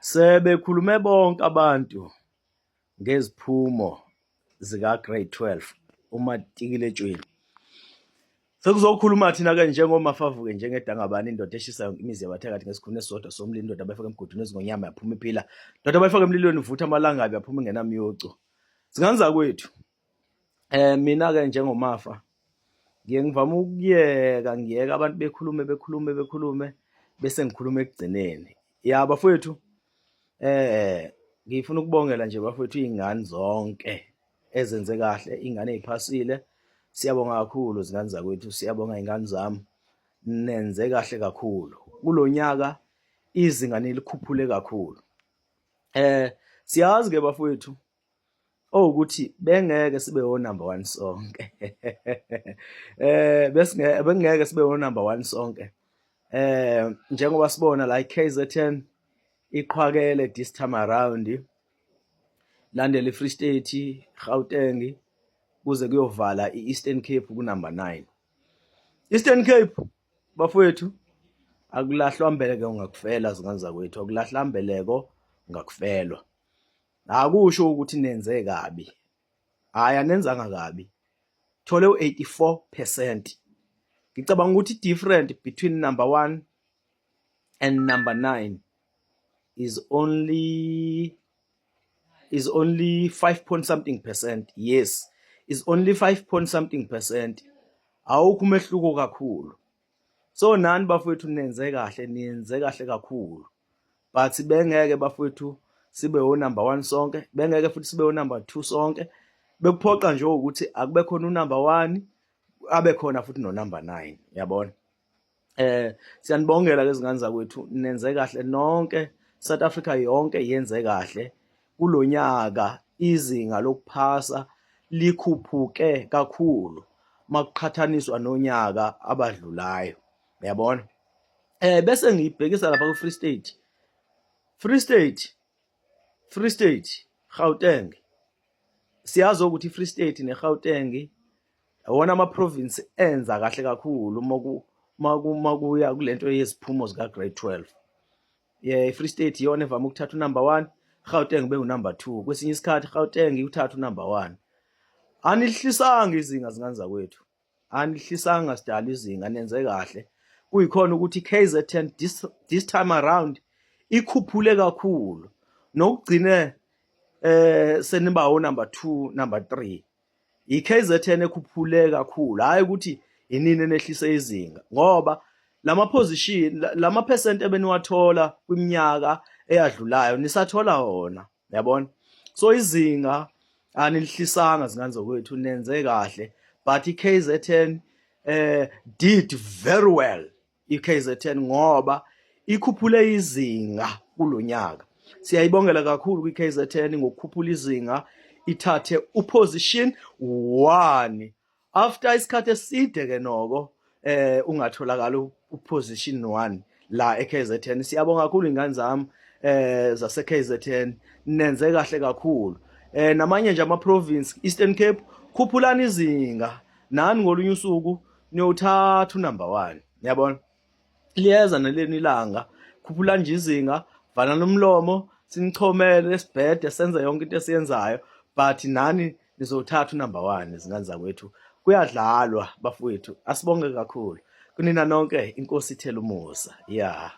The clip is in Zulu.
Sebekhulume bonke abantu ngeziphumo zika-grade 12 umatikuletsheni. Sekuzokhuluma thina-ke njengomafavuke njengedangabane indoda eshisa yonke imizi yabathakathi ngesikhuni esisodwa somlilo, indoda abayifaka emgodini wezingonyama yaphuma iphila, indoda abayifaka emlilweni ivutha amalangabi yaphuma ingenamyocu. Zingane zakwethu, mina-ke njengoMafa ngiye ngivame ukuyeka ngiyeka abantu bekhulume bekhulume bekhulume bese ngikhuluma ekugcineni. Ya bafowethu, ngifuna ukubongela nje bafowethu iy'ngane zonke ezenze kahle, iy'ngane ey'phasile. Siyabonga kakhulu zingane zakwethu, siyabonga y'ngane zami, nenze kahle kakhulu. Kulo nyaka izinga nilikhuphule kakhulu. Siyazi-ke bafowethu owukuthi bengeke sibe o number 1 sonke bese bengeke sibe o number 1 sonke njengoba sibona la iKZN iqhwakele this time around, landela iFree State, Gauteng, kuze kuyovala iEastern Cape ku number 9. Eastern Cape bafowethu, akulahlwa mbeleko ngakufela, zingane zakwethu, akulahlwa mbeleko ngakufelwa. Akusho ukuthi nenze kabi, hhayi anenzanga kabi, thole u-84%. Ngicabanga ukuthi different between number 1 and number 9 is only 5 point something percent. Yes, is only 5 point something percent. Awukho umehluko kakhulu. So nani bafowethu nenze kahle, niyenze kahle kakhulu, but bengeke bafowethu sibe o number 1 sonke, bengeke futhi sibe o number 2 sonke. Bekuphoqa nje ukuthi akube khona u number 1, abe khona futhi no number 9, yabona. Siyanibongela ke zingane zakwethu, nenze kahle nonke. South Africa yonke yenze kahle kulonyaka, izinga lokuphasa likhuphuke kakhulu makuqhathaniswa nonyaka abadlulayo, uyabona. Bese ngiyibhekisa lapha ku Free State, Free State, Free State, Gauteng. Siyazi ukuthi iFree State neGauteng awona ama province enza kahle kakhulu makuya kulento yeziphumo zika grade 12. Yeah, iFree State iyona evame ukuthatha unumber 1, Gauteng be unumber 2. Kwesinye isikhathi Gauteng uthatha unumber 1. Anihlisanga izinga zingane zakwethu, anihlisanga sidala izinga, nenze kahle. Kuyikhona ukuthi KZN this time around ikhuphule kakhulu nokugcine seniba o number 2, number 3. iKZN ekhuphule kakhulu, hayi ukuthi inini enehlise izinga, ngoba lama position, lama percent ebeniwathola kwiminyaka eyadlulayo nisathola wona, yabona. So izinga anilihlisanga zingane zakwethu, nenze kahle, but iKZN did very well, iKZN, ngoba ikhuphule izinga kulonyaka. Siyayibongela kakhulu kwiKZN ngokukhuphula izinga, ithathe uposition 1 after isikhathi eside ke noko ungatholakala uposition 1 la eKZN. Siyabonga kakhulu ingane zami zase KZN, nenze kahle kakhulu. Namanye nje ama province, Eastern Cape, khuphulani izinga nani, ngolunye usuku niyothatha unumber 1, yabona. Liyeza naleni ilanga, khuphula nje izinga, valana umlomo, sinichomele sibhede senze yonke into esiyenzayo, but nani nizothatha unumber 1 izingane zakwethu. Kuyadlalwa bafowethu, asibonge kakhulu kunina nonke, inkosi ithela umusa, yeah.